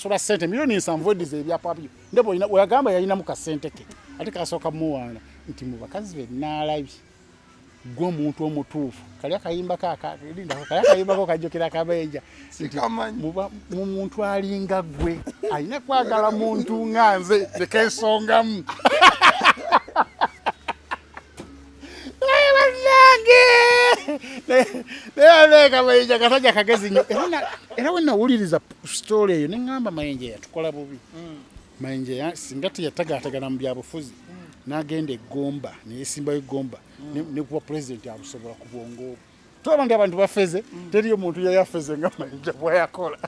Osasula sente 7 million ediza ebyapa byo. Ndeba olina weyagamba yalinamu kasente ke, ate kasooka muwaana nti mu bakazi be naalabye gwe omuntu omutuufu. Kali akayimbako lindako, kali akayimbako kajjukira akabenja nti Sikamanyi. Mu muntu alinga gwe alina kwagala muntu nga nze nekensongamu. Bannange, naye Mayinja kasajja kagezi nnyo. Era we nawuliriza story eyo neŋŋamba Mayinja yatukola bubi. Mayinja singa teyatagaatagana mu byabufuzi n'agenda egomba neyesimbayo egomba ne kuba pulezidenti abusobola ku bwongo obwo. Tulaba nti abantu bafeze, teriyo muntu yayafeze nga Mayinja bwayakola.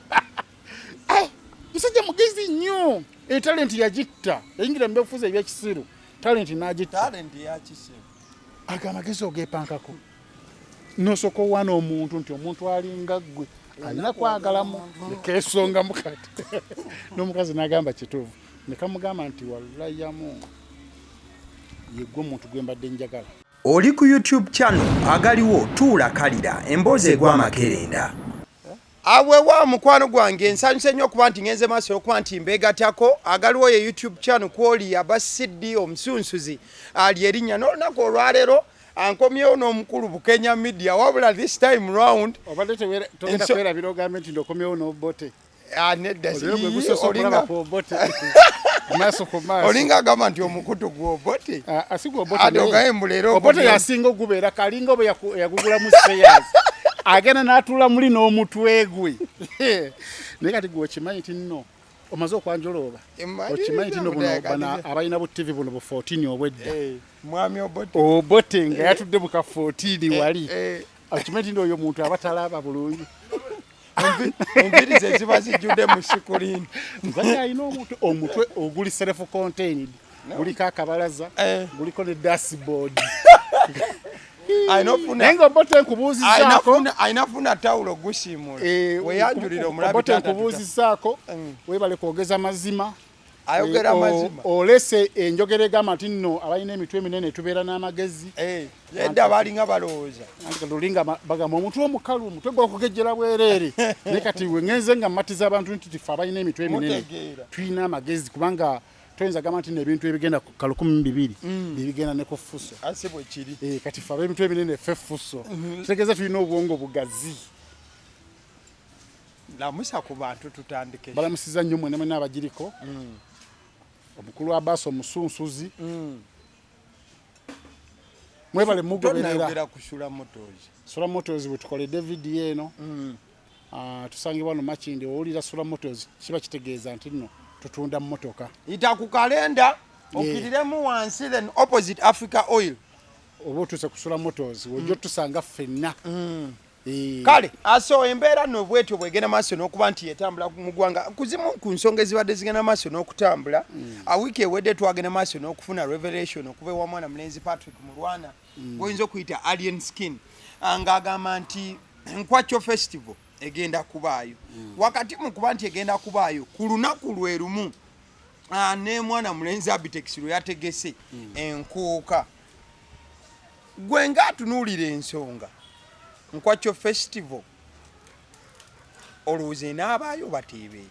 Eh, musajja mugezi nnyo. Etalenti yagitta, yayingira mu byabufuzi ebyekisiru, talenti n'agitta. Talent yakisiru. Ago amagezi ogepankako nosooka owaana omuntu nti omuntu alinga ggwe alina kwagalamu nekesongamu. Kati n'omukazi n'agamba kituufu, nekamugamba nti wallayamu yegwe omuntu gwe mbadde njagala. Oli ku YouTube channel Agaliwo, tuula kalira emboozi egwa amakerenda. Awewa mukwano gwange, nsanyuse nnyo okuba nti ngenze maaso okuba nti mbeegatako. Agaliwo ye YouTube channel kwoli aba CD omusunsuzi ali erinnya. N'olunaku olwaleero ankomyewo n'omukulu Bukenya Media, wabula this time round Obadde togenda kwerabira ogambe nti ndokomyewo n'Obote. Ah, nedda. Olwo gwe gusoose okulaba ku Obote maaso ku maaso. Olinga agamba nti omukutu gw'Obote. Ah, asigwa Obote. Ate ogaye mbu leero Obote okomyewo. Yasinga ogubeera kalinga oba yagugulamu shares, agenda n'atuula muli n'omutwe gwe. Naye kati gwe okimanyi nti nno omaze okwanjula oba okimanyi nti nno buno bano abalina bu TV buno bu 14 obwedda. Eh, mwami Obote. Obote nga yatudde mu ka 14 wali, okimanyi nti nno oyo muntu aba talaba bulungi. Enviiri ze ziba zijjudde mu screen. Musajja alina omutwe oguli self contained, guliko akabalaza, guliko ne dashboard. Alina ofuna Naye nga Obote nkubuuzizaako. Alina funa tawulo gusiimula weyanjulira omulabi. Obote, Taata nkubuuzizaako. Weebale kwogeza mazima. Ayogera mazima. Olese enjogera egamba nti nno abalina emitwe eminene tubeera n'amagezi. Eh, edda balinga balowooza. Anti kati olinga bagamba omutwe omukalu, omutwe gwakugejjera bwereere. Naye kati we ngenze nga mmatiza abantu nti tife abalina emitwe eminene Mutegeera. tulina amagezi, kubanga toyinza gamba nti nebintu ebigenda ku ka 12,000 bibigenda ne ku Fuso. Ase bwe kiri. Eh, kati fe ab'emitwe eminene ffe Fuso kitegeeza tulina obwongo bugazi. Lamusa ku bantu tutandike. Balamusiza nnyo mwena mwena abagiriko. Omukulu Abaasi omusunsuzi, mwebale mugoberera. Tonayogera ku Sula Motors. Sula Motors bwe tukoledde vidiyo eno. Ah, tusangibwa no Makindi. Owulira Sula Motors kiba kitegeeza nti nno tutunda mmotoka. Yita ku kalenda okiriremu wansi, then opposite Africa Oil. Oba otuuse ku Sula Motors, wojja otusanga ffenna. Eh, Kale aso embeera nno bwetyo bwegenda maaso n'okuba nti etambula mu ggwanga. Kuzimu ku nsonga ezibadde zigenda maaso n'okutambula, wiiki ewedde twagenda maaso n'okufuna revelation okuva ewa mwana mulenzi Patrick Mulwana, gwoyinza okuyita Alien Skin. Ah, ng'agamba nti Nkwakyo Festival egenda kubaayo. Wakati mu kuba nti egenda kubaayo ku lunaku lwe lumu, ne mwana mulenzi Abitex lwe yategese enkuuka, gwe ng'atunuulira ensonga Nkwakyo Festival, olowooza enaabaayo bateebeeyo?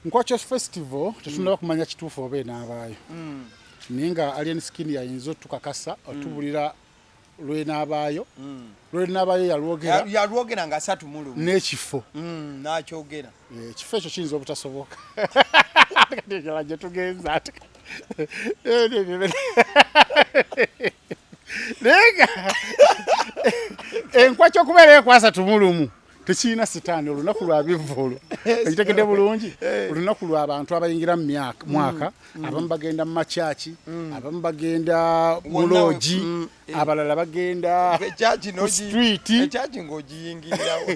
Nkwakyo Festival tetunaba kumanya kituufu oba enaabaayo, naye nga Alien Skin yayinza otukakasa, otubulira lwenaabaayo, lwenaabaayo yalwogera. Yalwogera nga 31. N'ekifo. N'akyogera. Eh, ekifo ekyo kiyinza obutasoboka. Kati ekirala gye tugenza ate naye nga enkwa kyokubeera ekwasa tumulumu tekirina sitaani. Olunaku lwa bivvulu, ekitegedde bulungi, olunaku lw'abantu abayingira mu mwaka. Abamu bagenda mu makyaki, abamu bagenda mu Wonna loogi, abalala bagenda ekyaki ku street. Ekyaki ng'ogiyingirirawo.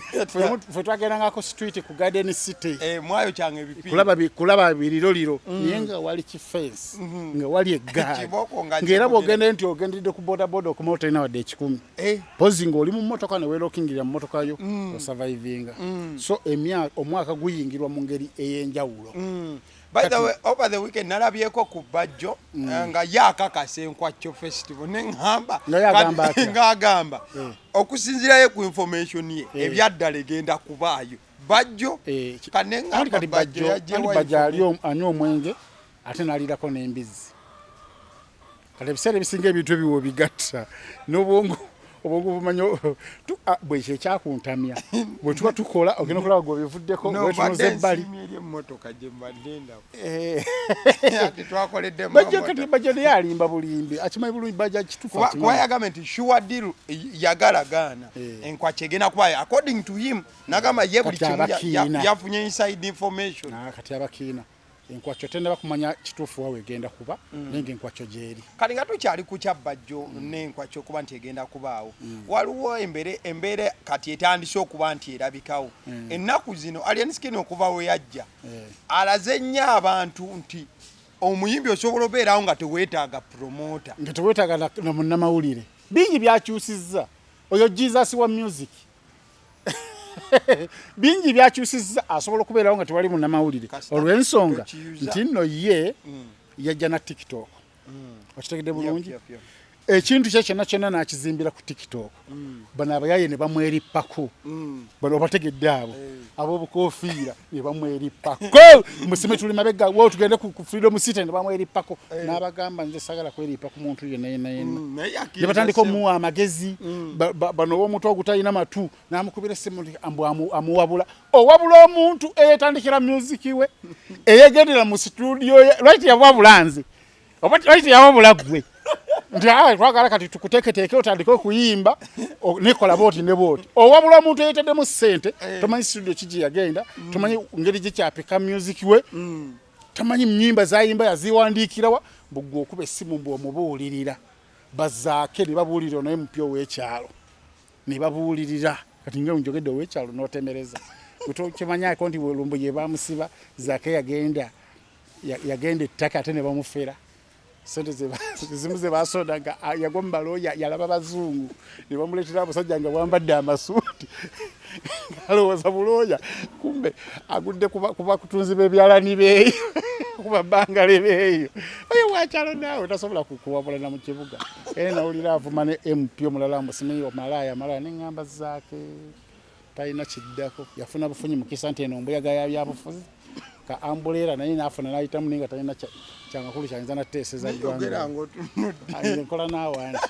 Ffe twagendangako street ku Garden City. Eh, mwayo kyange ebipiira. Kulaba biriroliro, naye nga wali kifensi, nga wali eggaali. Kibooko nga Ng'era kikugira. bw'ogenda nti ogenderedde ku bodaboda okumawo tolina wadde 100. Pozi ng'oli mu mmotoka ne weerokingirira mu mmotoka yo osurvivinga. So omwaka guyingirwa mu ngeri ey'enjawulo. By the way, over the weekend nalabyeko ku Bajjo nga ye akakasa Enkwakyo Festival, neŋŋamba Nga ye agamba atya? Ng'agamba okusinziirayo ku information ye, ebyaddala egenda kubaayo. Bajjo Eh, kanengamba anti kati Bajjo Bajjo yajja anti ewa Bajjo Ifubu. ali anywa omwenge ate n'aliirako n'embizzi. Kati ebiseera ebisinga ebintu ebyo bw'obigatta n'obwongo obwongo bumanyi bwekyo ekyakuntamya bwe tuba tukola ogenda okulaba gwe obivuddeko No, wetunuza mbadde ebbali. nsiimye eri emmotoka gye mbadde ndaba. Eh. Ati twakoledde mu Bajjo mmotoka. kati Bajjo naye alimba bulimbi akimanyi bulungi Bajjo kituufu Kuba akimanyi. yagambye nti sure deal yagala gaana Eh. enkwakyo egenda kubayo according to him nagamba ye buli Kati kimu abakiina. yafunye inside information. Ah, kati abakiina enkwakyo tennaba kumanya kituufu wa wegenda kuba naye nga enkwakyo gyeri. Kati nga tukyali ku kya Bajjo n'enkwakyo okuba nti egenda kubaawo, waliwo embeera kati etandise okuba nti erabikawo ennaku zino. Alien Skin okuva we yajja alaze nnyo abantu nti omuyimbi osobola obeerawo nga teweetaaga promoter, nga teweetaaga na munnamawulire. Bingi byakyusizza oyo Jesus wa music, bingi byakyusizza. Asobola okubeerawo nga tewali munnamawulire Kasita olw'ensonga tokiyuza. nti nno ye yajja na TikTok, okitegedde bulungi? Yep. Ekintu kye kyonna kyonna n'akizimbira ku TikTok. Bano abayaye ne bamwerippako, bano obategedde, abo ab'obukofiira ne bamwerippako, musime tuli mabega wo tugende ku Freedom City, ne bamwerippako n'abagamba nze sagala kwerippa ku muntu yenna yenna yenna. Naye Ne akkiriza batandika ssebo. omuwa amagezi. Bano ow'omutwe ogutalina matu n'amukubira essimu nti mbu amuwabula. Owabula omuntu eyetandikira music we, eyegendera mu studio ye, lwaki yawabula nze oba lwaki yawabula ggwe nti "Ah, twagala kati tukuteeketeeke otandike okuyimba nekola booti ne booti." Owabula omuntu eyeteddemu ssente, tomanyi studio ki gye yagenda, tomanyi ngeri gyekyapika music we, tamanyi nyimba zayimba yaziwandiikirawa, mbugwe okuba essimu mbu omubuulirira. Bazaake ne babuulirira naye mupya ow'ekyalo ne babuulirira. Kati nga njogedde ow'ekyalo n'otemereza kimanyako nti lumbu ye bamusiba Zaake yagenda yagenda ettaka ate ne bamufera sente zimu ze basonda nga yagwa mu balooya, yalaba bazungu ne bamuleetera abasajja nga bwambadde amasuuti, alowooza bulooya, kumbe agudde ku bakutunzi b'ebyalani beeyo, ku babangale beeyo. Oyo wakyalo naawe tasobola kuwabula na mu kibuga. Era nawulira avuma ne MP omulala mbu simanyi omalaaya malaya, neŋŋamba Zaake talina kiddako, yafuna bufunyi mukisa nti eno mbuyaga ya byabufuzi ka ambuleera naye naafuna n'ayitamu, naye nga talina kyamakulu kyayinza nateeseza. Yogera ng'otunudde. Nze nkola naawe anti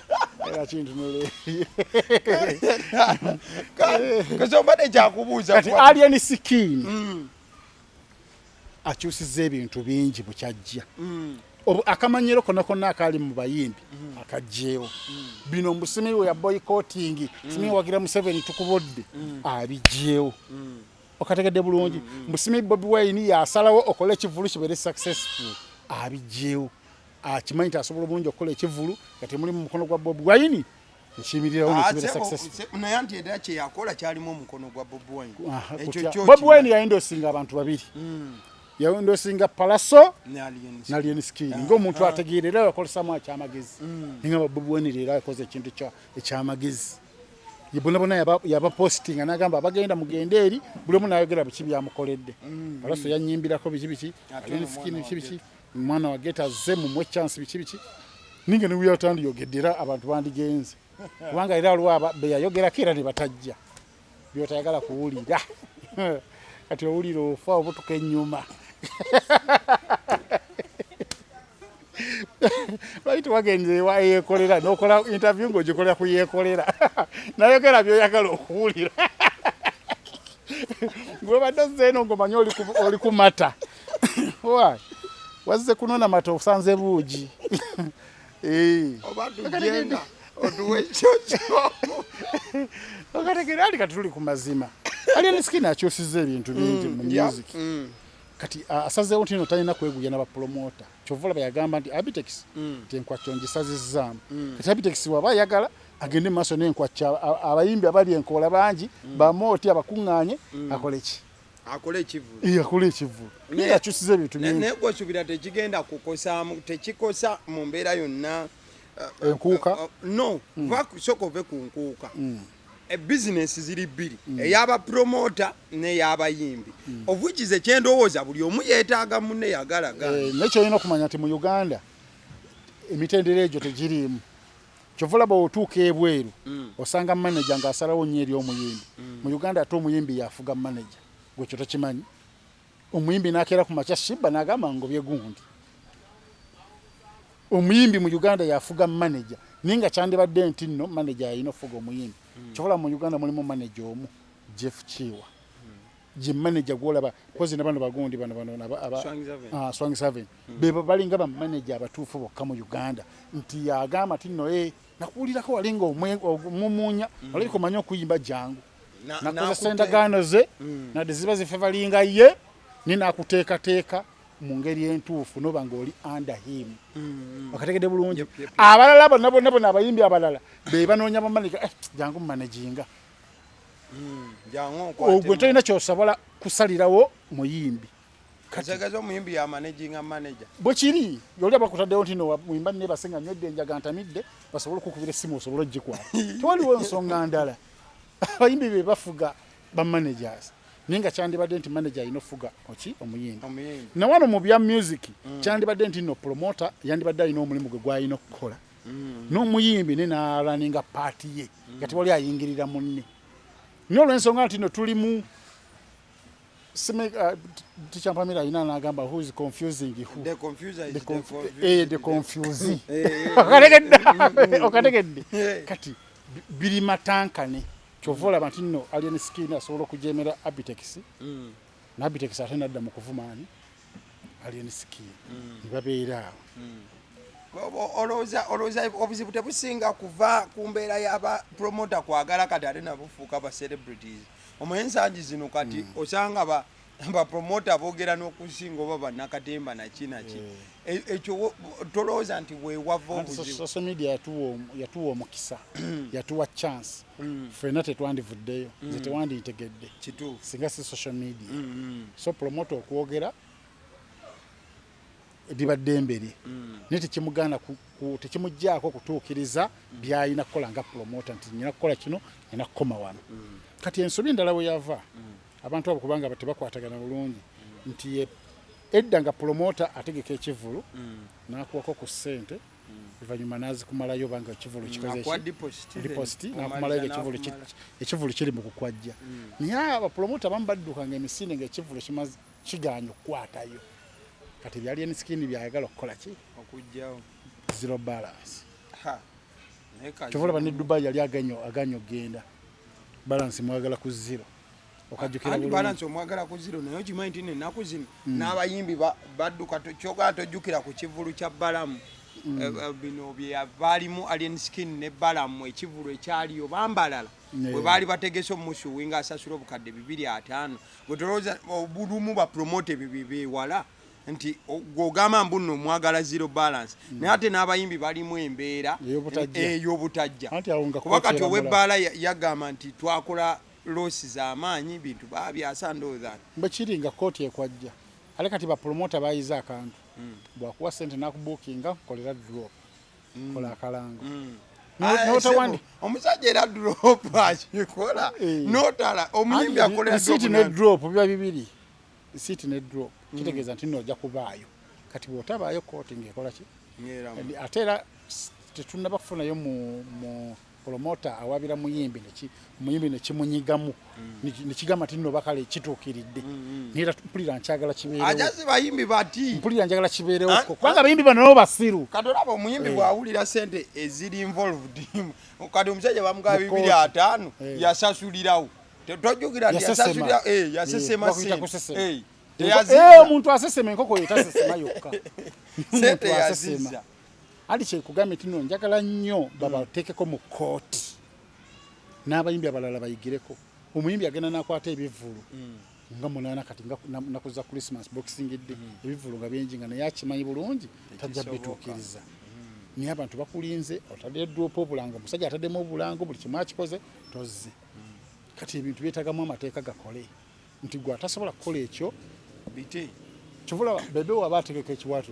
era kintunula eri. Kati obadde kyakubuuza Kati Alien Skin akyusiza ebintu bingi bukyajja. Akamanyiro konna konna akaali mu bayimbi akagyewo. Bino mbusimi we ya boycotting, simi wagira Museveni tukubodde, abigyewo. Okategedde bulungi? Mbusimi Bobi Wine yasalawo okole ekivulu kibeere successful, abigyewo. Akimanyi nti asobola obulungi okukola ekivulu nga temuli mu mukono gwa Bobi Wine, ekiyimirirawo Ah, nekibeera successful. Naye anti era kye yakola kyalimu omukono gwa Bobi Wine. Aha, Ekyo kutya. kyo Bobi Wine yaendorsinga abantu babiri, yaendorsinga Palaso ne Alien Skin. n'Alien Skin. Ng'omuntu ategeera era yakolesamu ekyamagezi, ningamba Bobi Wine leero akoze ekintu ekyamagezi. Ye bonna bonna yabapostinga n'agamba abagenda mugende eri buli omu n'ayogera biki byamukoledde. Palaso yanyimbirako biki biki, Ate Alien ono Skin mwana biki wa biki, mwana wa ghetto azze mumuwe chance biki biki. Ninga ne weyatandiyogedde era abantu bandigenze, kubanga era waliwo be yayogerako era ne batajja. Byotayagala kuwulira kati owulira ofa obutuka ennyuma. Lwaki tewagenze ewa Yekolera n'okola interview ng'ogikolera ku Yekolera nayogera by'oyagala okuwulira? Gwebadde ozze eno ng'omanyi oli ku mata. Why? Wazze kunona mata osanze buugi. Eh. Oba tugenda otuwe kyokyo. Okategera ali kati tuli ku mazima. Alien Skin akyusiza ebintu bingi mu music. Kati asazeewo nti no talina kweguya na bapromota. Kyova olaba yagamba nti Abitex nti enkwakyo ngisazizzaamu. Kati Abitex waba ayagala agende mu maaso n'enkwakyo, abayimbi abali enkoola bangi, bamooti abakuŋŋaanye, akole ki? Akole ekivulu. Eh, akole ekivulu. Naye akyusiza ebintu bingi. Naye gwosuubira tekigenda kukosaamu, tekikosa mu mbeera yonna Enkuuka? No, sooka ove ku nkuuka. Bizinesi ziri bbiri, ey'abapromota n'ey'abayimbi, of which is ekyendowooza buli omu yeetaaga munne yagalaga. Eh, naye kyolina okumanya nti mu Uganda emitendera egyo tegiriimu. Kyova olaba otuuka ebweru osanga manager ng'asalawo nnyo eri omuyimbi. Mu Uganda ate omuyimbi yafuga manager. Gwe kyo tokimanyi. Omuyimbi n'akeera ku makya Sheebah n'agamba ngobye gundi. Omuyimbi mu Uganda yafuga manager, naye nga kyandibadde nti nno manager yalina okufuga omuyimbi. Kyobola mu Uganda mulimu manager omu, Jeff Kiwa. Ye manager gwolaba kozi na bano bagundi bano bano aba Swang Seven. Bebo balinga ba manager abatuufu bokka mu Uganda, nti yagamba nti nno nakuwulirako wali nga omumuunya, olabika omanyi okuyimba, jangu nakozesa endagaano ze nadde ziba zifevalinga ye ni nakuteekateeka mu ngeri entuufu noba ng'oli under him. Okategedde bulungi? Abalala bonna bonna bonna abayimbi abalala be banoonya bamaneja, jangu mumanaginga. Ogwe tolina kyosobola kusalirawo muyimbi. Kategeeza omuyimbi yamanaginga manager. Bwe kiri, yoli abakutaddewo nti no muyimba neebase nga nywedde enjaga ntamidde, basobole okukubira essimu osobole ogikwata. Tewaliwo nsonga ndala. Abayimbi be bafuga ba managers, naye nga kyandibadde nti manager alina okufuga oki omuyimbi. Nawano mu bya music kyandibadde nti no promoter yandibadde alina omulimu gwe gwalina okukola, n'omuyimbi ne n'alaninga part ye, nga tewali ayingirira munne. Naye olw'ensonga nti no tuli mu Teacher Mpamira alina n'agamba who is confusing who? The confuser is The the the confusee. Eh. Okategedde? Kati biri matankane. Kyova olaba nti nno Alien Skin asobola okujemera Abitex, n'Abitex ate nadda mu kuvuma ani? Alien Skin. Ne babeera awo. Olowooza obuzibu tebusinga kuva ku mbeera y'aba promoter kwagala kati ate nabufuuka ba celebrities? Omanyi ensangi zino kati osanga ba promoter boogera n'okusinga oba bannakatemba naki naki. Ekyo tolowooza nti weewava obuzibu? Social media yatuwa omukisa, yatuwa chance. Ffenna tetwandivuddeyo, nze tewandintegedde singa si social media. So promoter okwogera liba ddembe lye, naye tekimugaana tekimuggyaako kutuukiriza by'alina kukola nga promoter, nti nyina kukola kino, nyina kukoma wano. Kati ensobi endala we yava, abantu abo kubanga tebakwatagana bulungi, nti ye edda nga promoter ategeka ekivvulu n'akuwako ku ssente, oluvannyuma n'azikumalayo banga ekivvulu kikoze Akuwa deposit, then deposit, omaliza n'akumalayo ng'ekivvulu n'akumala. Ekivvulu kiri mu kukwajja. Naye abapromota abamu badduka ng'emisinde ng'ekivvulu kigaanye okukwatayo. Kati ebya Alien Skin byayagala okukola ki? Okugyawo zero balance. Ha, naye kazi. Kyova olaba ne Dubai yali aganye okugenda, balance mwagala ku zero. Okajjukira Anti bulungi. Balance omwagala ku zero, naye okimanyi nti ennaku zino n'abayimbi badduka. Kyogala tojjukira ku kivvulu kya Balamu, bino bye baalimu Alien Skin ne Balamu, ekivvulu ekyaliyo bambalala bwe baali bategese omusuwi ng'asasula 250,000. Gwe tolowooza obulumu bapromote ebyo bye beewala nti gw'ogamba mbu nno omwagala zero balance, naye ate n'abayimbi balimu embeera Ey'obutajja. Ey'obutajja. Anti awo nga Kuba kooti kati eramula. Ow'ebbaala yagamba nti twakola loss z'amaanyi, bintu baabyasa ndowooza. Bwe kiri nga kooti ekwajja. Ate kati bapromota bayize akantu, bwakuwa sente nakubuukinga, kolera drop, kola akalango. Ah, N'otawandi- sebo, omusajja era drop akikola notala omuyimbi akolera Receipt drop ne drop biba bibiri. Receipt ne drop kitegeeza nti nno ojja kubaayo. Kati bw'otabaayo, kooti ng'ekola ki? Ng'eramu. Ate era tetunnaba kufunayo mu promota awabira muyimbi muyimbi nekimunyigamu nekigamba nti nno bakale kituukiridde. Naye era mpulira nkyagala kibeerewo. Ajazi bayimbi bati Mpulira njagala kibeerewo, Ah, kubanga abayimbi bano nabo basiru. Kati olaba omuyimbi bw'awulira sente eziri involved, kati omusajja bamugaba Mu bibiri kooti. ataano yasasulirawo. Tojjukira nti Yasesema. yasasulira, yasesema Bakuyita sente. kusesema. Teyaziza. Omuntu asesema, enkoko ye tasesema yokka. Sente Omuntu asesema. yaziza. Ali kyekugambye nti no njagala nnyo babateekeko mu kooti n'abayimbi abalala bayigireko. Omuyimbi agenda n'akwata ebivvulu nga munaana kati nga naku za Christmas, Boxing Day, ebivvulu nga bingi, nga naye akimanyi bulungi tajja Tekisoboka. bituukiriza, naye abantu bakulinze, otadde drop, obulango, omusajja ataddemu obulango, buli kimu akikoze, tozze. Kati ebintu byetagamu amateeka gakole nti gwe atasobola kukola ekyo Biti. Kyova Bebe waba ategeka ekiwatu,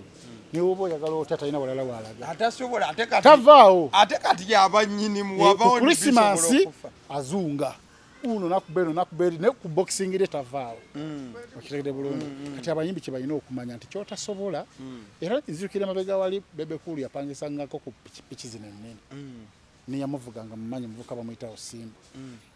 newoba oyagala otya, talina walala walaga. Atasobola ate kati Tavaawo. Ate kati yaba nnyini Ku muwavawo. Christmas azunga uno nakuba eno nakuba eri, naye ku Boxing Day tavaawo. Okitegedde bulungi? Kati abayimbi kye balina okumanya nti kyotasobola. Era nzijukira emabega wali Bebe Cool yapangisangako ku pikipiki zino ennene, neyamuvuganga mumanyi muvuka bamuyitawo Simba,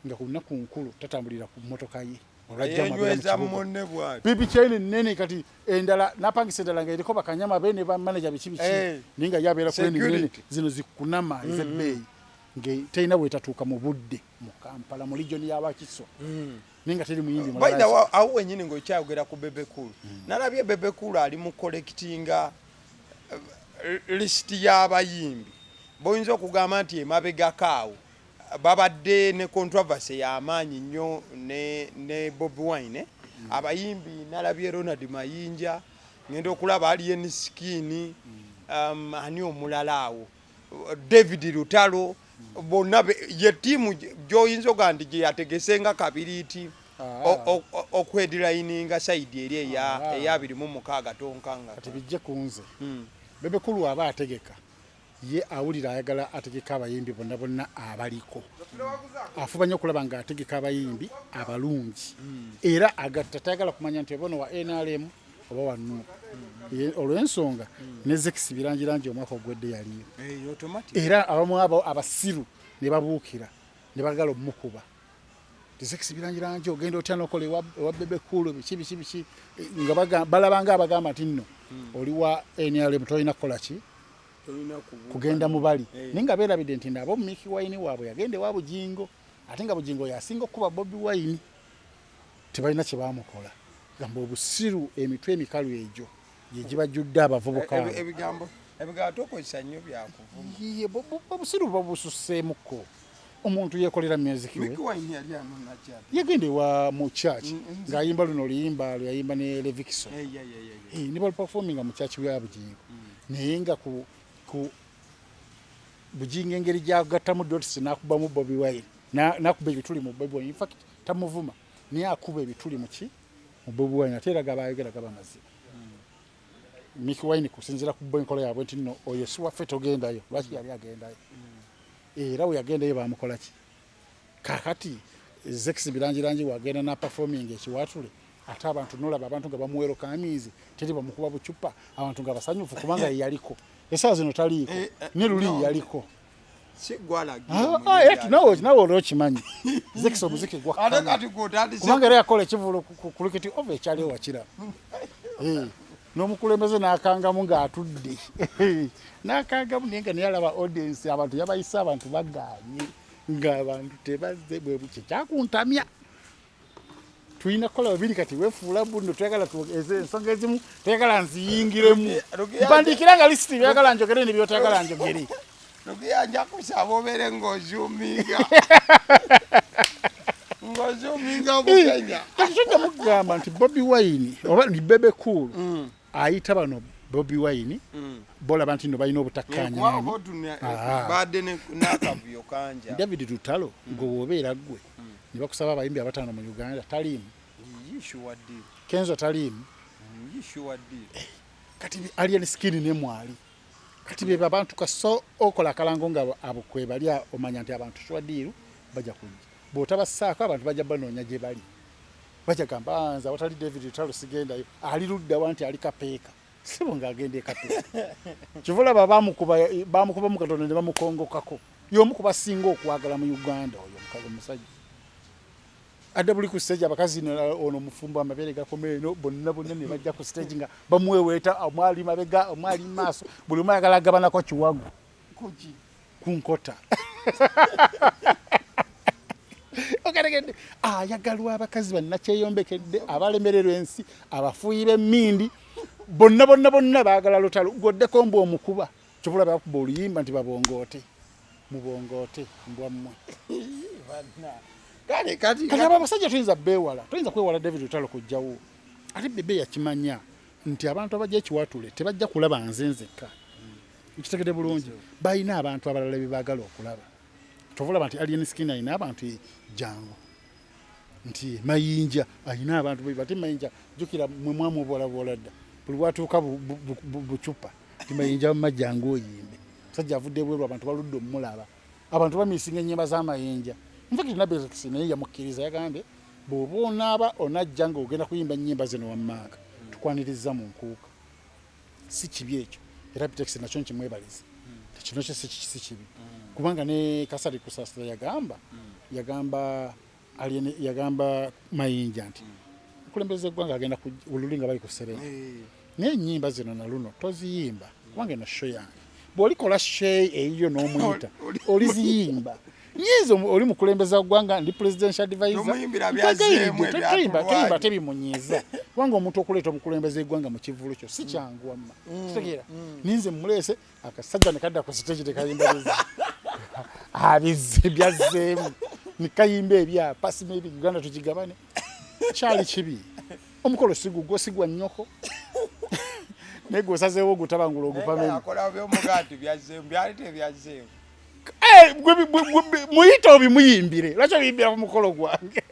nga ku lunaku nkulu tatambulira ku mmotoka ye. Olwajja mu Yenyweza kibuga. munne bwati. BB Chain nene kati endala napangisa endala nga eriko bakanyama be ne bamaneja biki biki Eh. naye nga yabeera ku nene Security. zino zikunama ez'ebbeeyi nga terina bwetatuuka mu budde mu Kampala mu region y'Abakiso naye nga teri muyimbi By the mulala. way, awo wenyini ng'okyayogera ku Bebe Cool. Nalabye Bebe Cool ali mu collectinga list y'abayimbi. Boyinza okugamba nti emabegako awo babadde ne controversy y'amaanyi nnyo ne Bobi Wine. Abayimbi nalabye Ronald Mayinja, ngenda okulaba Alien Skin, ani omulala awo, David Lutalo, bonna ye ttiimu gy'oyinza ogamba nti gye yategese nga kabiriiti okuheadlininga side eri eya 26 tonkanga. Kati bijje ku nze. Bebe Cool aba ategeka ye awulira ayagala ategeka abayimbi bonna bonna abaliko, afuba nnyo okulaba nga ategeka abayimbi abalungi era agatta, tayagala kumanya nti oba ono wa NRM oba wa NUP. Olw'ensonga ne Zex Bilangilangi omwaka ogwedde yaliyo, era abamu abo abasiru ne babuukira ne bagala omukuba Zex Bilangilangi, ogenda otya n'okola ewa Bebe Cool biki biki biki, nga balabanga abagamba nti nno oli wa NRM tolina kukola ki kugenda mu bali, naye nga beerabidde nti nabo Mikie Wine waabwe yagenda ewa Bugingo, ate nga Bugingo yasinga okukuba Bobi Wine, tebalina kye baamukola. Gamba obusiru, emitwe emikalu egyo gye gibajjudde abavubuka abo. Ebigambo tokozesa nnyo byakuvuma. Ye, obusiru buba bususseemukko. Omuntu yeekolera music we. Mikie Wine yali anona kyati. Yagenda ewa mu church ng'ayimba luno oluyimba lwe yayimba ne Levixone. Ne baluperforminga mu church ya Bugingo. Naye nga ku Bugingo engeri gy'agattamu dots n'akubamu Bobi Wine, n'akuba ebituli mu Bobi Wine. In fact tamuvuma, naye akuba ebituli mu ki? Mu Bobi Wine, ate era gaba ayogera gaba mazima. Mikie Wine kusinziira ku bo enkola yaabwe nti nno oyo si waffe togendayo, lwaki yali agendayo? Era we yagendayo baamukola ki? Kaakati Zex Bilangilangi wagenda na performing ekiwatule, ate abantu nolaba abantu nga bamuwerokamiize, teri bamukuba bucupa, abantu nga basanyufu kubanga ye yaliko. Essaawa zino taliiko, ne luli yaliko. Si gwalagira omuyiga. Nawe olwo okimanyi. Zex omuziki gwa Ate kama. kati gw'otandise Kubanga era yakola ekivvulu ku Cricket Oval ekyaliwo wakira. N'omukulembeze n'akangamu ng'atudde. N'akangamu naye nga naye alaba audience abantu yabayise abantu bagaanye ng'abantu tebazze bwe bukye kyakuntamya. Tulina kukola babiri kati weefuula buno toyagala ensonga ezimu toyagala nziyingiremu. Mpandiikira nga lisiti by'oyagala njogere ne by'otoyagala njogere. Lugiya nja kusaba obeere ng'ozuuminga. Ng'ozuuminga Bukenya. Kati kyojja mugamba nti Bobi Wine oba ni Bebe Cool ayita bano Bobi Wine bolaba nti nno balina obutakkaanya nani. Badde n'akavuyo kangi. David Lutalo gwe bw'obeera ggwe ne bakusaba abayimbi abataano mu Uganda taliimu. Kenzo taliimu. Kati Alien Skin ne mwali. Kati be abantu kaso okola akalango nga abo kwe bali omanya nti abantu sure deal bajja kujja. Bw'otabassaako abantu bajja banoonya gye bali. Bajja gamba nze awatali David Lutalo sigendayo. Ali ludda wa nti ali Kapeeka. Sibo ng'agenda e Kapeeka. Kyova olaba baamukuba mu Katonda ne bamukongokako. Y'omu ku basinga okwagala mu Uganda oyo omukazi omusajja. Adda buli ku stage abakazi ono mufumbo amabeere gakoma eno bonna bonna ne bajja ku stage nga bamuweweeta, omu ali mabega omu ali maaso, buli omu ayagala agabanako kiwago Kuki? Ku nkota. Ogeregedde ayagalwa abakazi bannakyeyombekedde abalemererwa ensi abafuuyi b'emmindi bonna bonna bonna baagala Lutalo. Gwoddeko mbu omukuba kyova olaba bakuba oluyimba nti babongoote mubongoote mbwa mmwe. Kale kati Kati abo abasajja toyinza beewala, toyinza kwewala David Lutalo kujjawo. Ate Bebe yakimanya nti abantu abajja ekiwatule tebajja kulaba nze nzekka. Nkitegedde bulungi, balina abantu abalala be baagala okulaba. Kyova olaba nti Alien Skin alina abantu jangu nti Mayinja alina abantu be bati Mayinja jjukira mwe mwamuboolaboola dda buli bwatuuka bucupa nti Mayinja wamma jangu oyimbe. Musajja avudde ebweru abantu baludde omulaba. Abantu bamisinga ennyimba z'Amayinja. In fact Nabex naye yamukkiriza yagambye bw'oba onaaba onajja ng'ogenda kuyimba ennyimba zino wammanga tukwaniriza mu nkuuka. Si kibi ekyo era Bitex nakyo nkimwebaliza. Kino kyo si kibi. Kubanga ne Kasali Kusasira yagamba Alien yagamba Mayinja nti omukulembeze eggwanga agenda luli nga bali ku Serena, naye ennyimba zino na luno toziyimba kubanga eno show yange. Bw'olikola show eyiyo n'omuyita oliziyimba. Nyinza oli mukulembeza ggwanga, ndi presidential advisor. Tomuyimbira byazzeemu. Toyimba ebyatulwanye. Tebimunyiiza kubanga omuntu okuleeta omukulembeza eggwanga mu kivvulu kyo si kyangu. Wamma kitegeera ninze muleese akasajja ne kadda ku stage tekayimba bizzi abizzi byazzeemu nekayimba ebyapa sima ebi Uganda tukigabane. Kyali kibi, omukolo sigugwo, sigwa nnyoko, naye gwe osazeewo ogutabangula ogupamemu. Akola byomugaati byazzeemu, byali tebyazzeemu. Eh, muyite obimuyimbire. Lwaki obiyimbira ku mukolo gwange?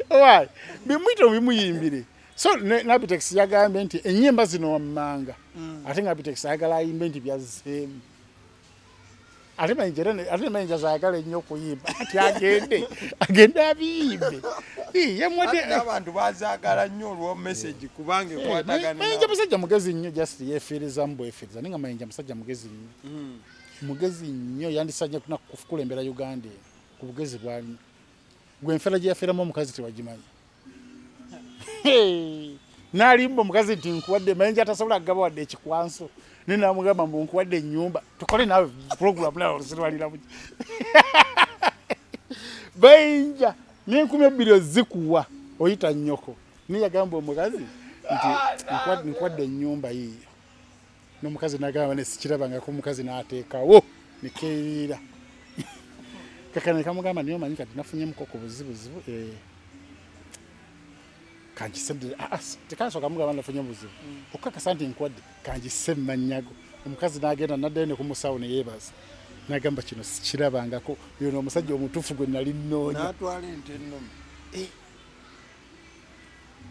Why? Bimuyite obimuyimbire. So Nabitex yagambye nti ennyimba zino wammanga, ate nga Nabitex ayagala ayimbe nti byazzeemu, ate Mayinja ate ne Mayinja zaayagala ennyo okuyimba, ati agende abiyimbe. Ii, yamuwadde. Ate n'abantu bazaagala nnyo olwa message kubanga ekwatagana. Mayinja musajja mugezi nnyo, just yeefiirizamu bwefiiriza, naye nga Mayinja musajja mugezi nnyo, mugezi nnyo. Yandisanye kukulembera Uganda eno ku bugezi bwalina. Gwe enfera gye yafiiramu omukazi tewagimanyi. Hey! N'alimba omukazi nti nkuwadde. Mayinja atasobola kugaba wadde ekikwanso, naye namugamba mbu nkuwadde ennyumba, tukole naawe program nawe olusirwalira buki. Bayinja n'2000 ozikuwa oyita nnyoko, naye yagamba omukazi nti nkuwadde ennyumba yiiyo, n'omukazi nagamba nesikirabangako. Omukazi n'ateekawo nekeeriira kakana nekamugamba, niye omanyi kati nafunyemuko ku buzibuzibu, kankise. Tekansooka mugamba nafunye buzibu, okukakasa nti nkuwadde kankise mmanyago. Omukazi n'agenda naddayo ne ku musawo neyeebaza n'agamba kino sikirabangako, yono omusajja omutuufu gwe nali nnoonya. N'atwala ente ennume.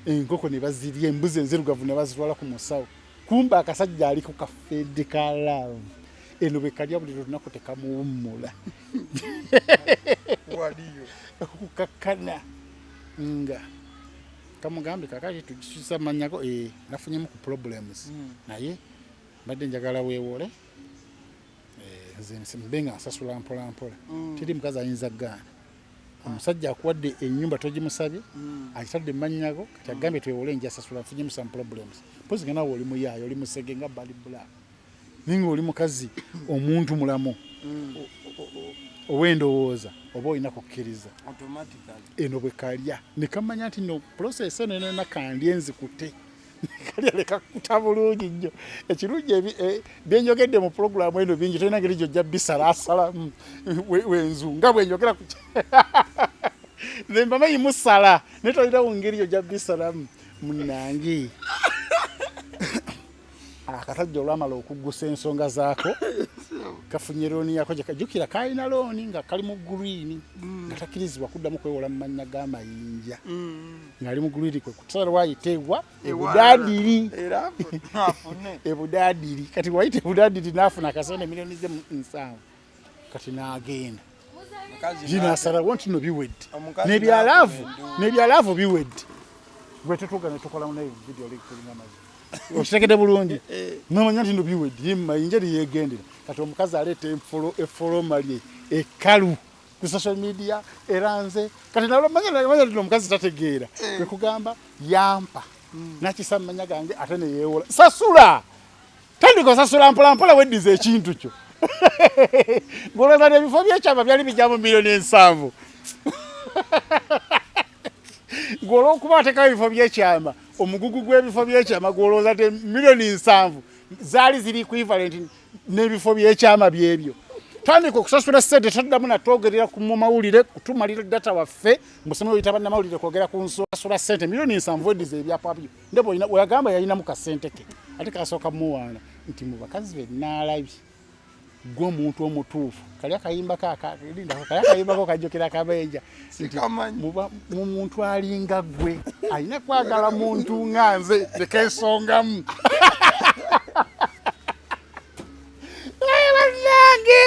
Enkoko ne bazirya, embuzi enzirugavu ne bazitwala ku musawo. Kumba akasajja ali ku kafeedi ka love eno bwe kalya buli lunaku tekamuwummula. Waliyo. Okukakkana nga kamugambye kakati tukisa manyako, nafunyemu ku problems, naye mbadde njagala weewole, nze mbe nga nsasula mpola mpola. Teri mukazi ayinza kugaana. Omusajja akuwadde ennyumba togimusabye, agitadde mu mannyago, kati agambye twewole, njasasula, nfunyemu some problems. Mpozi nga nawe oli muyaayo, oli musege nga bali black, naye nga oli mukazi omuntu mulamu ow'endowooza oba olina kukkiriza. Automatically. Eno bwe kalya ne kamanya nti no process eno enena kandye nzikute, kalya lekakuta bulungi nnyo. Ekirungi byenjogedde mu pulogulaamu eno bingi, tolina ngeri gyojja bisalaasalamu wenzu nga bwenjogera ku nze mbamanyi musala, naye tolinawo ngeri gyojja bisalamu. Munange, akasajja olwamala okuggusa ensonga zaako kafunye looni yako, jjukira kalina looni nga kali mu green, nga takkirizibwa kuddamu kwewola mu mannya g'amayinja, ng'ali mu green, kwe kutusala wayiteebwa ebudaadiri. Era afune. Ebudaadiri. Kati wayita ebudaadiri n'afuna akasente miliyoni ze 70, kati n'agenda Mukazi ginasalawo nti no biwedde. Omukazi N'ebyalaavu n'afuna enduulu. N'ebyalaavu biwedde. Gwe tutuuka ne tukolamu naye video kulinga amazzi, okitegedde bulungi, nomanya nti no biwedde. Ye Mayinja yegendera. Kati omukazi aleeta efoloma lye ekkalu ku social media, era nze kati nalomanya nti omukazi tategeera. Kwe kugamba yampa nakisa mumanya gange, ate neyeewola. Sasula, tandika osasula mpolampola, weddiza ekintu kyo. Ng'olowooza nti ebifo byekyama byali bijjamu miliyoni 70, ng'olwokuba atekawo ebifo byekyama, omugugu gw'ebifo byekyama, gw'olowooza nti miliyoni 70 zaali ziri equivalent n'ebifo byekyama byebyo. Tandika okusasula sente, toddamu natwogerera mu mawulire kutumalira data waffe musome oyita bannamawulire kwogera ku nsasula sente miliyoni 70, weddiza ebyapa byo. Ndaba olina weyagamba yalinamu kasente ke, ate kasooka muwaana nti mu bakazi be naalabye gwe omuntu omutuufu. Kali akayimbako kali akayimbako kajjukira akabenja nti Sikamanyi. Mu muntu alinga gwe alina kwagala muntu nga nze nekesongamu. Bannange,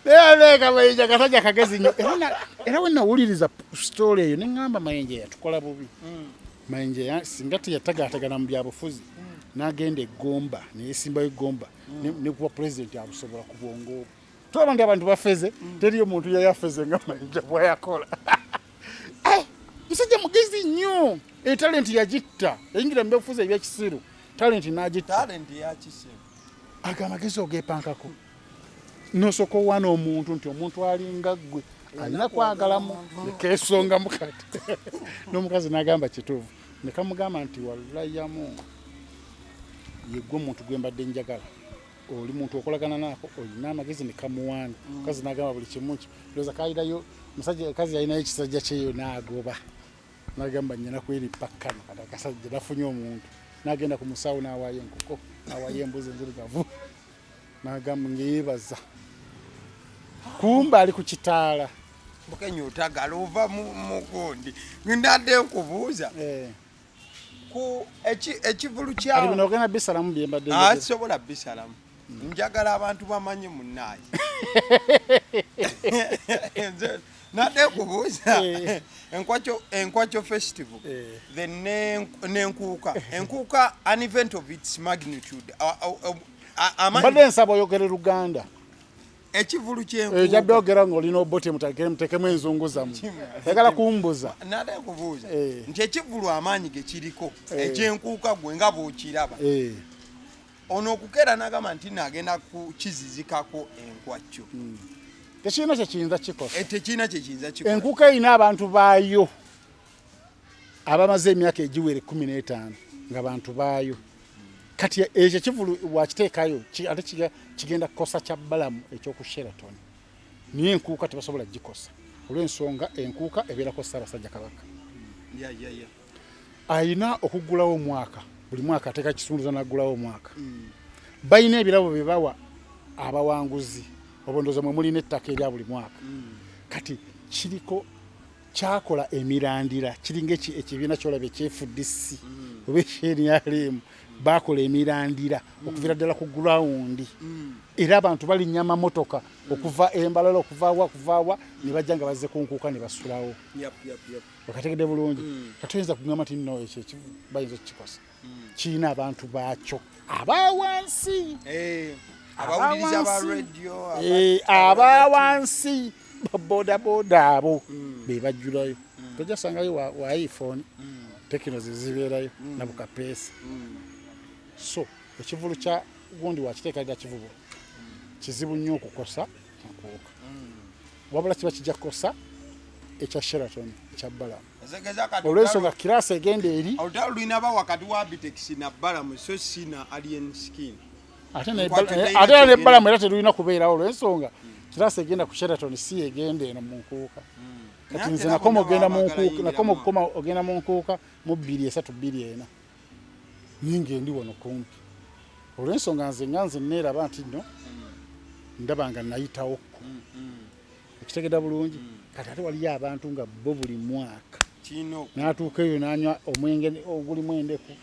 naye aleeka Mayinja kasajja kagezi nnyo. Era we nawuliriza story eyo neŋŋamba Mayinja yatukola bubi. Mayinja singa teyatagaatagana mu byabufuzi n'agenda eggomba neyesimbayo eggomba ne kuba pulezidenti abusobola ku bwongo obwo. Tulaba nti abantu bafeze, teriyo muntu yayafeze nga Mayinja bwayakola. Eh, musajja mugezi nnyo. E talent yagitta, yayingira mu byobufuzi ebyekisiru, talent n'agitta. Talent yakisiru. Ago amagezi ogepankako nosooka owaana omuntu nti omuntu alinga ggwe alina kwagalamu nekesongamu kati n'omukazi n'agamba kituufu nekamugamba nti wallayamu yegwe omuntu gwe mbadde njagala oli muntu okolagana naako olina amagezi nekamuwaana mukazi n'agamba buli kimu ki ndowooza kayirayo musajja kazi yalinayo ekisajja kyeyo n'agoba nagamba nyina kwerippa kano kati akasajja nafunye omuntu nagenda ku musawo n'awaayo enkoko n'awaayo embuzi enzirugavu nagamba ngeyebaza kumba ali ku kitaala. Bukenya otagala ova mugundi ndadde nkubuuza eh. ku ekivulu kyaogenda bisalamu byembadde ah, sobola bisalamu njagala abantu bamanye munnaaye nadde kubuuza eh. Enkwakyo festival eh. Then nenkuuka enkuuka an event of its magnitude. Mbadde nsaba oyogere Luganda. Ekivulu kyenkuuka ojja byogera ng'olina obote mutakere mutekemu enzungu zammwe yagala kumbuza. Nadde kubuuza eh. nti ekivulu amaanyi ge kiriko ekyenkuuka gwe nga bw'okiraba ono okukeera n'agamba nti nagenda kukizizikako enkwakyo Tekirina kyekiyinza kikosa. Eh, tekirina kyekiyinza kikosa. Enkuuka erina abantu baayo abamaze emyaka egiwera 15 nga bantu baayo. Kati ekyo ekivulu wakiteekayo ate kigenda kukosa kya Balamu eky'oku Sheraton, naye enkuuka tebasobola gikosa olw'ensonga enkuuka ebeerako Ssaabasajja Kabaka. Ayina okuggulawo omwaka, buli mwaka ateeka kisunduza n'aggulawo omwaka. Balina ebirabo bye bawa abawanguzi, obondoza mwe mulina ettaka erya buli mwaka. Kati kiriko kyakola emirandira kiringa ekibiina kyolaba ekya FDC oba ekya NRM, bakola emirandira okuviira ddala ku gurawundi era abantu balinnya amamotoka okuva embalala okuva wa okuva wa ne bajja nga bazze ku nkuuka ne basulawo. Okategedde bulungi? Kati oyinza kugamba nti nno ekyo bayinza okukikosa kirina abantu baakyo abawansi eh, eh, abawansi babodaboda abo be bajjulayo. Tojja sangayo wa iPhone tekino zezibeerayo nabukapeesa. So ekivulu kya gundi wakiteekalira kivubo kizibu nnyo okukosa nkuuka, wabula kiba kijja kukosa ekya Sheraton ekya Balamu olw'ensonga kiraasi egenda eri olutalo lulinaba wakati wa Abitex na Balamu so si na Alien Skin. Ate ne Balamu era terulina kubeerawo olw'ensonga kiraasi egenda ku Sheraton si egenda eno mu nkuuka. Kati nze nakoma ogenda mu nkuuka, nakoma okukoma ogenda mu nkuuka mu 2 3 2 4 ninga endi wano kumpi olw'ensonga nze nga nze neeraba nti nno ndaba nga nayitawokko ekitegeda bulungi. Kati ate waliyo abantu nga bo buli mwaka n'atuuka eyo n'anywa omwenge ogulimu endeku,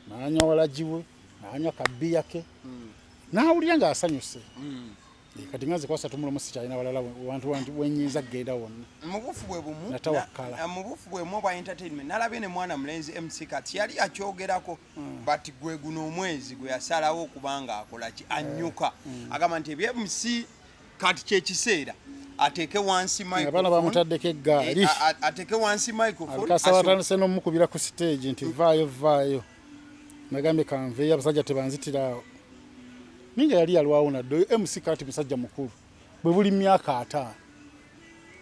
n'anywa walagiwe, n'anywa kabiya ke, n'awulira ng'asanyuse. Kati nga nze kwasa tumulamu sikyalina walala wantu wantu wenyinza kugenda wonna. Mubufu bwe bumu natawakkala mubufu bwe mu bwa entertainment nalabye ne mwana mulenzi MC Kats yali akyogerako but gwe guno omwezi gwe yasalawo okubanga akola ki annyuka agamba nti ebya MC kati kyekiseera ateeke wansi microphone. Abaana bamutaddeko eggaali. Eh, ateeke wansi microphone. Kasaba atandise n'omukubira ku stage nti vaayo vaayo. Nagambye kanveeyo abasajja tebanzitira awo. Ninga yali yalwawo nadde oyo MC kati musajja mukulu bwe buli myaka 50.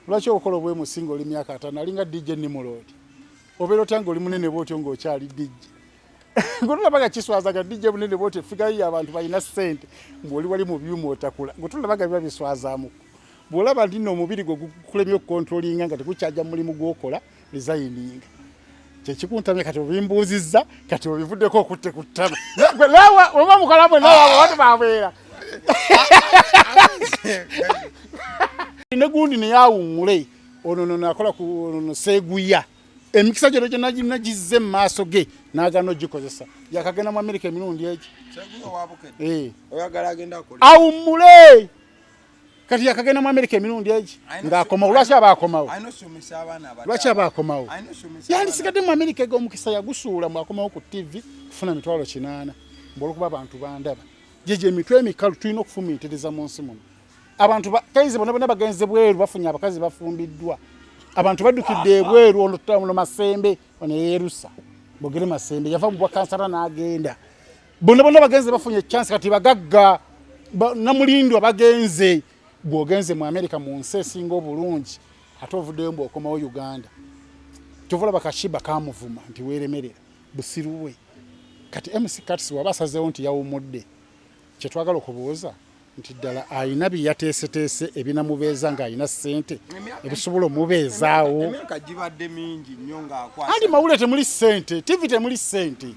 Lwaki okola obwe MC ng'oli myaka 50 alinga DJ Nimrod? Obeera otya ng'oli munene bw'otyo ng'okyali DJ? Ng'otulabaga kiswazaga DJ munene bw'otyo figayo abantu balina ssente ng'oli wali mu byuma otakula. Ng'otulabaga biba biswazaamuko. Bw'olaba nti nno omubiri gwo gukulemye okukontrolinga nga tekukyajja mu mulimu gw'okola, resigninga. Kyekikuntamye kati obimbuuzizza kati obivuddeko okutte ku ttama. Gwe naawe oba mukola mwe naawe abantu babeera. Ne gundi naye awummule ono nono akola ku ono seeguya emikisa gyona gyonna nagizze mu maaso ge n'agaana ogikozesa yakagenda mu Amerika emirundi egi eh. Awummule kati yakagenda mu Amerika emirundi egi ng'akomawo. Lwaki aba akomawo? Lwaki aba akomawo? Yandisigadde mu Amerika ego omukisa yagusuula mu akomawo ku TV kufuna 800,000 mbu olwokuba abantu bandaba. Gyegyo emitwe emikalu tulina okufumiitiriza mu nsi muno. Abantu kaize bona bona bagenze bweru, bafunye abakazi, bafumbiddwa. Abantu baddukidde ebweru. Ono Masembe, ono yeerusa bogere Masembe yava mu bwakansala n'agenda. Bonna bonna bagenze bafunye chance, kati bagagga. Namulindwa bagenze. Bw'ogenze mu America, mu nsi esinga obulungi, ate ovuddeyo mbu okomawo Uganda. Kyova olaba kashiba kamuvuma nti weeremerera busiru bwe. Kati MC Kats waba asazeewo nti yawumudde, kyetwagala okubuuza nti ddala alina bye yateeseteese ebinamubeeza ng'alina ssente ebisobola omubeezaawo? Emyaka gibadde mingi nnyo ng'akwasa. Anti mawulire temuli ssente, TV temuli ssente.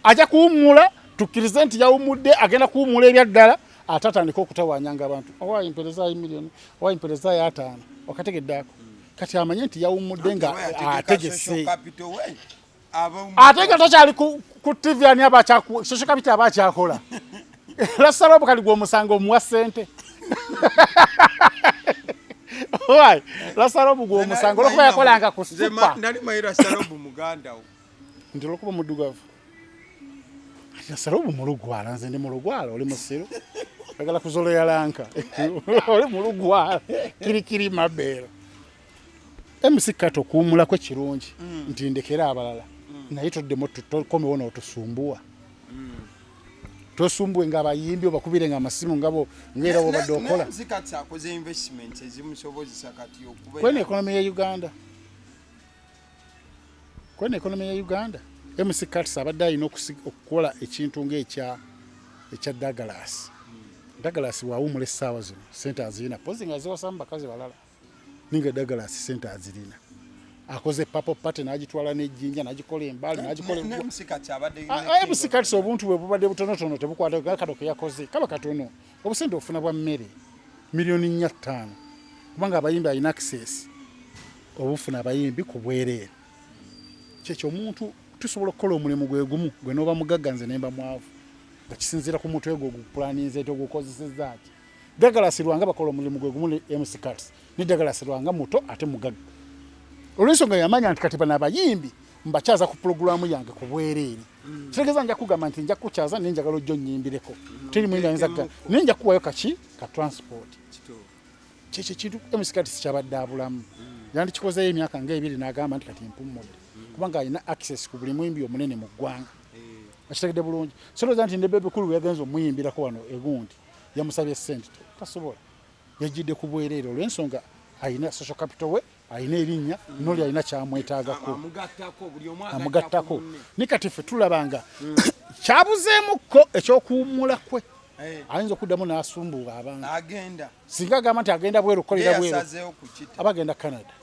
Ajja kuwummula, tukkirize nti yawummudde, agenda kuwummula ebyaddala, ate atandike okutawaanyanga abantu, owaayi mperezaayo miliyoni, owaayi mperezaayo 50. Okategedde ako? Kati amanye nti yawummudde nga ategese. Social capital we Ate nga takyali ku TV, ani aba social capital aba akyakola? Lasala obukali gwomusango omuwa ssente. Why? Lasala obugwa omusango olwokuba yakolanga ku super. Nali manyi Rasalobu muganda wo. Nti olwokuba muddugavu. Lasala obu mulugwala, nze ndi mulugwala, oli musiru. Oyagala kuzoloyalanka. Oli mulugwala. Kirikiri mabeero. MC Kats okuwummulako kirungi nti ndekere abalala, naye toddemu tokomewo n'otusumbuwa. Tosumbuwe nga abayimbi obakubire nga amasimu ngabo ngaera bwobadde okola. MC Kats akoze investments ezimusobozesa kati okubeera Kweno economy ya Uganda, kweno economy ya Uganda, MC Kats abadde alina okukola ekintu ngaekya ekya Douglas. Douglas wawumula essaawa zino sente azirina, pozi nga ziwasamu bakazi balala, ninga Douglas sente azirina. Akoze Purple Party n'agitwala n'ejjinja n'agikola embaali n'agikola Ne MC Kats abadde MC Kats obuntu bwe bubadde butonotono, tebukwata kano ke yakoze kaba katono. Obusente ofuna bwa mmere miliyoni 4-5, kubanga abayimbi alina access obufuna abayimbi ku bwereere. Kyekyo omuntu tusobola okukola omulimu gwe gumu, gwe n'oba mugagga, nze nemba mwavu, nga kisinziira ku mutwe gwo ogupulaninze nti ogukozesezza ki. Douglas Lwanga bakola omulimu gwe gumu ne MC Kats, ne Douglas Lwanga muto ate mugagga, olw'ensonga yamanya nti kati bano abayimbi mbakyaza ku pulogulaamu yange ku bwereere. Kitegeeza nja kugamba nti nja kukukyaza, naye njagala ojja onnyimbireko, teri muyimbi ayinza kuga, naye nja kukuwayo kaki ka transport. Kyekyo ekintu MC Kats kyabadde abulamu. Yandikikozeeyo emyaka nga 2 n'agamba nti kati mpummudde, kubanga alina access ku buli muyimbi omunene mu ggwanga. Akitegedde bulungi. Sirowooza nti ne Bebe Cool bwe yagenza omuyimbirako wano egundi yamusabye ssente, tasobola. Yajjidde ku bwereere olw'ensonga alina social capital we, alina erinnya, noli alina kyamwetaagako. Amugattako, buli omu agatta amugattako. ku munne. Ne kati ffe tulaba nga kyabuzeemukko ekyokuwummula kwe. Ayinza okuddamu n'asumbuwa abantu. Agenda. Singa agamba nti agenda bweru okukolera Ye bweru, yasazeewo kukita. Aba agenda Canada.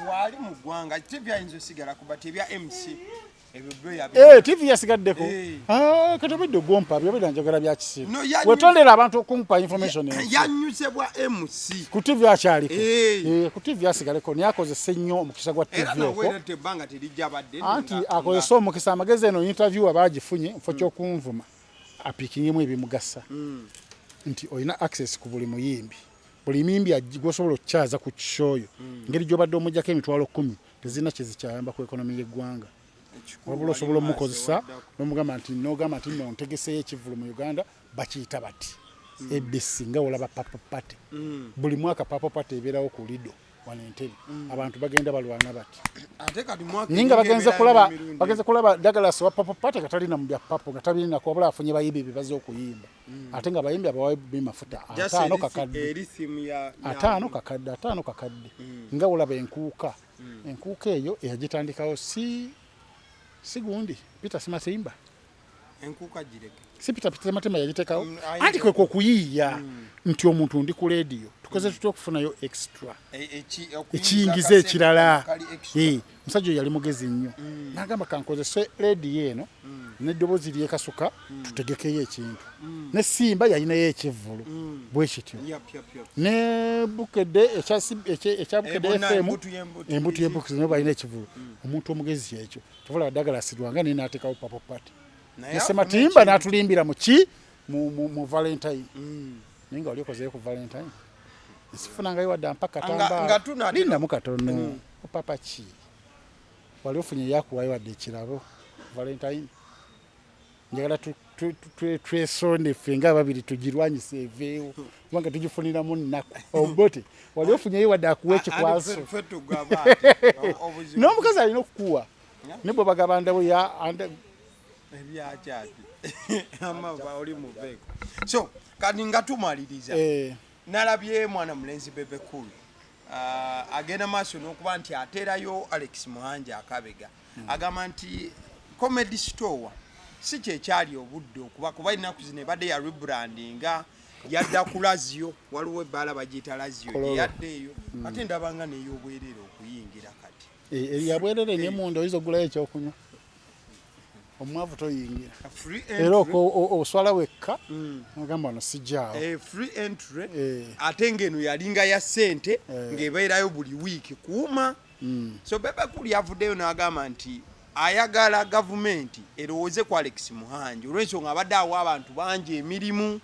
Bwali mu ggwanga, TV ayinza osigala kuba tebya MC ebyo byo yabi. TV yasigaddeko. Ah, kati obedde ogwompa byobedda njagala bya kisiru. No, wetondera abantu okumpa information enfu. Yanyuze bwa MC. Ku TV akyaliko. Ku TV asigaleko, naye akozese nnyo omukisa gwa Era TV okwo. Nawera ebbanga terijja badde. Anti akozese omukisa amagezi. Eno interview aba agifunye nfo ky'okunvuma, apikingemu ebimugasa nti olina access ku buli muyimbi, buli muyimbi gwosobola okukyaza ku show yo. Ngeri gy'obadde omuggyako 100,000 tezirina kyezikyayamba ku economy y'eggwanga, wabula osobola omukozesa nomugamba nti, nogamba nti nno ntegeseyo ekivvulu mu Uganda, bakiyita bati ABC, nga olaba Purple Party. Buli mwaka Purple Party ebeerawo ku Lido wano Entebe, abantu bagenda balwana bati. Ate kati mwaka naye nga bagenze ebeerayo kulaba emirundi. Bagenze kulaba Douglas wa Purple Party nga talina mu bya purple, nga tabirinako, wabula afunye bayimbi be bazze okuyimba, ate nga abayimbi abawayo mafuta Just 50 kakadde. Eri theme ya 50 kakadde, 50 kakadde. Nga olaba enkuuka, enkuuka eyo eyagitandikawo si gundi Peter Sematimba. Enkuuka gireke. Si Peter Sematimba yagiteekawo? Ayinza Anti kwe okuyiiya nti omuntu ndi ku leediyo, tukoze tutya okufunayo extra okuyingiza ekiyingiza akasente ekirala? kali extra. Musajja oyo yali mugezi nnyo, n'agamba kankozese leediyo eno n'eddoboozi lyekasuka, tutegekeyo ekintu. Ne Simba yalinayo ekivvulu bwe kityo. Yap. Ne Bukedde ekya Bukedde Bonna FM. Embutu y'embutu. Embutu y'embutu nayo balina ekivvulu. Omuntu omugezi kyekyo tuvula. Douglas Lwanga naye n'ateekawo Purple Party. Naye Ne afuna Sematimba ekintu. n'atulimbira mu ki mu Valentine. Naye nga wali okozeyo ku Valentine, nsifunangayo wadde ampa Nga katambaala. Lindamu katono. Opapa ki? Wali ofunye yakuwayo wadde ekirabo Valentine? Njagala Twesonde ffe nga ababiri tugirwanyise eveewo, kubanga tugifuniramu nnaku. Obote wali ofunyeyo wadde akuwa ekikwaso? Anti ffe tugamba ati, obuzibu N'omukazi alina okukuwa, ne bwe bagaba ndabo ya Ebyakyati amava oli muveeko. So kati nga tumaliriza, nalabye mwana mulenzi Bebe Cool agenda maaso n'okuba nti ateerayo Alex Muhangi akabega. Agamba nti Comedy Store si kyekyali obudde okuba, kuba ennaku zino ebadde ya rebrandinga, yadda ku Lazio, waliwo ebbaala bagiyita Lazio. Kololo. Yadda eyo. Ate ndabanga ney'obwereere okuyingira kati. Yabwerere, ne munda oyinza okugulayo ekyokunywa, omwavu toyingira. Free Era entry. Oswala wekka nogamba wano sijaawo. Free entry. Eh. Ate ng'eno yalinga ya ssente, ng'ebeerayo buli wiiki kuuma. So Bebe Cool yavuddeyo n'agamba nti ayagala gavumenti erowooze ku Alex Muhangi olw'ensonga abadde awa abantu bangi emirimu,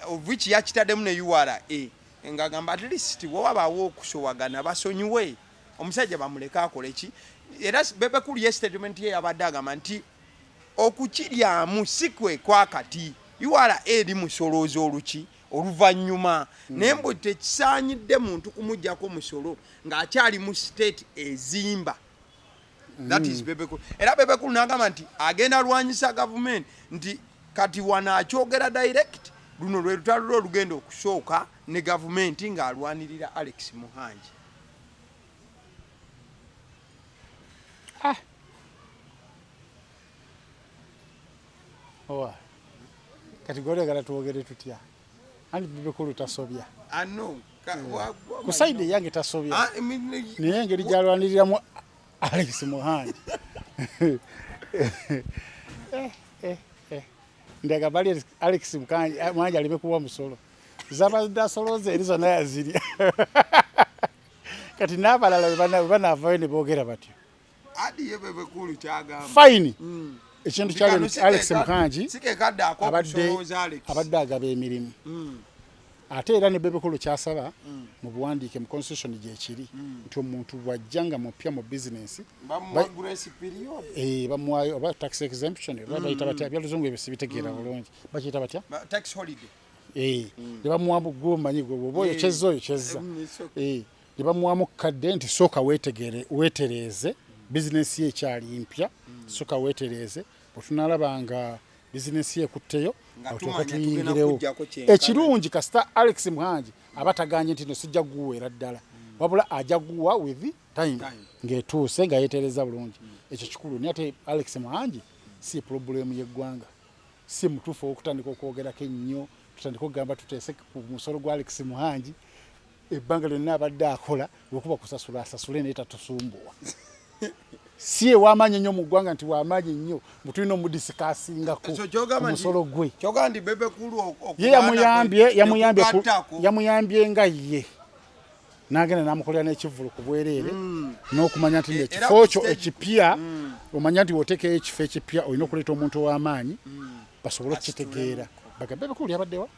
of which yakitaddemu ne URA, ng'agamba at least wewabaawo okusowagana basonyiwe omusajja, bamuleke akole ki. Era Bebe Cool ye statement ye yabadde agamba nti okukiryamu si kwe kwakati, URA eri musolooza oluki oluvannyuma, naye mbu tekisaanyidde muntu kumugjako musolo ng'akyali mu state ezimba. That is Bebe Cool. Era Bebe Cool n'agamba nti agenda lwanyisa gavumenti, nti kati wano akyogera direct, luno lwe lutalo lwe olugenda okusooka ne gavumenti ng'alwanirira Alex Muhangi. Ah. Owa kati golegala twogere tutya? Anti Bebe Cool tasobya. Ano Ku side eyange tasobya, naye engeri gyalwaniriramu Alex Muhangi, eh, eh. Ndaga bali Alex Muhangi aleme kuwa musolo, zabadde asolooza eri zonna yazirya. Kati n'abalala bwe banaavayo ne boogera batyo. Adi ye Bebe Cool kyagamba. Fine. Ekintu kya Alex Muhangi si ke kadde ak'okusolooza Alex. Abadde agaba emirimu. Ate era ne Bebe Cool kyasaba mu buwandiike mu constitution gyekiri nti omuntu bw'ajja nga mupya mu bizinensi, bamuwa grace period. Bamuwayo oba tax exemption oba bayita batya, ebyaluzungu ebyo sibitegeera bulungi, bakiyita batya? Tax holiday. Ne bamuwamu, gwe omanyi, gwe bw'oba oyokyezza oyokyezza. It's okay. Ne bamuwamu kadde nti sooka weetegere, weetereeze, bizinensi ye ekyali mpya, sooka weetereeze, bwe tunalaba nga bizinensi ye ekutteyo, Nga awo tulyoke tumanya tugenda tuyingirewo. kuggyako kyenkana. Ekirungi kasita Alex Muhangi aba tagaanye nti no sijja guweera ddala, wabula ajja guwa with time, Time. ng'etuuse nga yeetereza bulungi. Ekyo kikulu. Naye ate Alex Muhangi si problem y'eggwanga, si mutuufu owokutandika okwogerako ennyo, tutandike okugamba tuteese ku musolo gwa Alex Muhangi. Ebbanga lyonna abadde akola, wekuba kusasula asasule, naye tatusumbuwa. Si ew'amaanyi ennyo mu ggwanga nti w'amaanyi nnyo mbu tulina omudiscussingako So kyogamba nti- omusolo gwe. Kyogamba nti Bebe Cool Ye yamuyambye, yamuyambye tekugattako. Yamuyambye nga ye n'agenda n'amukolera n'ekivvulu ku bwereere, n'okumanya nti Era ekifo ku kyo ekipya, omanya nti woteekayo ekifo ekipya olina okuleeta omuntu ow'amaanyi basobole okukitegeera, bagambe Bebe Cool yabaddewa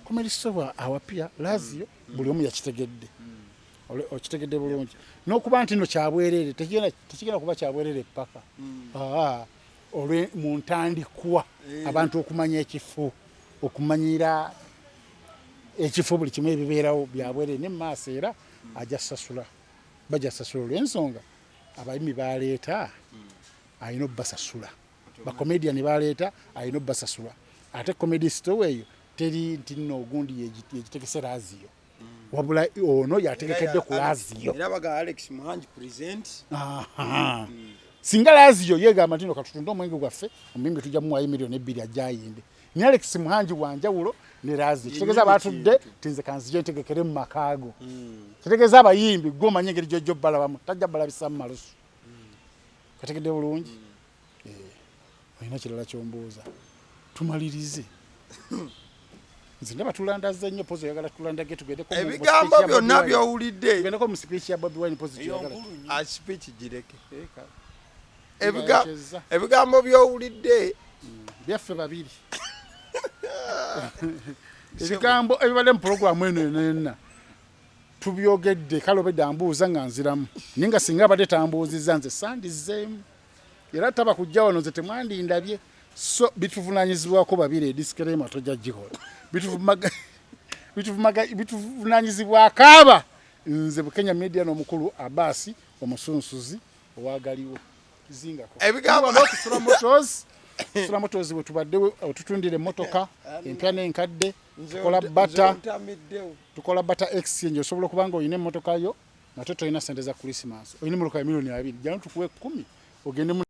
Comedy Store awapya Lazio, buli omu yakitegedde. Okitegedde bulungi n'okuba nti no kyabwereere, tekigenda kuba kyabwereere paka olwe mu ntandikwa abantu okumanya ekifo, okumanyira ekifo, buli kimu ebibeerawo byabwereere, ne mumaaso era ajja sasula, bajja sasula olw'ensonga abayimbi baleeta alina obbasasula, bacomedian baleeta alina obbasasula. Ate Comedy Store eyo teri nti nno ogundi yegitegese Lazio, wabula ono yategekedde ku Lazio. Era baga Alex Muhangi present. Aha. Singa Lazio yegamba nti no katutunde omwenge gwaffe, omuyimbi tujja muwayo 2 miliyoni ajja ayimbe, ne Alex Muhangi wanjawulo ne Lazio, kitegeeza batudde ti nze kanzije ntegekere mu makaago. Kitegeeza abayimbi gwe omanyi engeri gyojja obbalabamu, tajja balabisa mu malusu. Kategedde bulungi. Olina kirala kyombuuza? Tumalirize. Nze ndaba tulandaze nnyo pozi, oyagala tulandage tugendeko mu Ebigambo speech ya byonna Bobi Wine. By'owulidde. Tugendeko mu speech ya Bobi Wine pozi gyoyagala. A speech gireke. Eka. Ebigambo by'owulidde. Byaffe babiri, ebigambo ebibadde mu pulogulaamu eno yonna yonna tubyogedde. Kale obedde ambuuza nga nziramu, naye nga singa abadde tambuuzizza nze sandizzeemu, era taba kujja wano nze temwandindabye. So bituvunanyizibwako babiri, edisclaimer tojja gikola. Bituvunanyizibwako aba nze Bukenya Media n'omukulu Abasi omusunsuzi owagaliwo zingako. Ebigambo- N'okusula Motors, Sula Motors bwe tubadde otutundira emmotoka empya n'enkadde. Tukola bata, tukola bata exchange. Osobola okuba nga olina emmotoka yo nga te tolina sente za Christmas, olina emmotoka ya 20 million, jangu tukuwe 10 ogende mu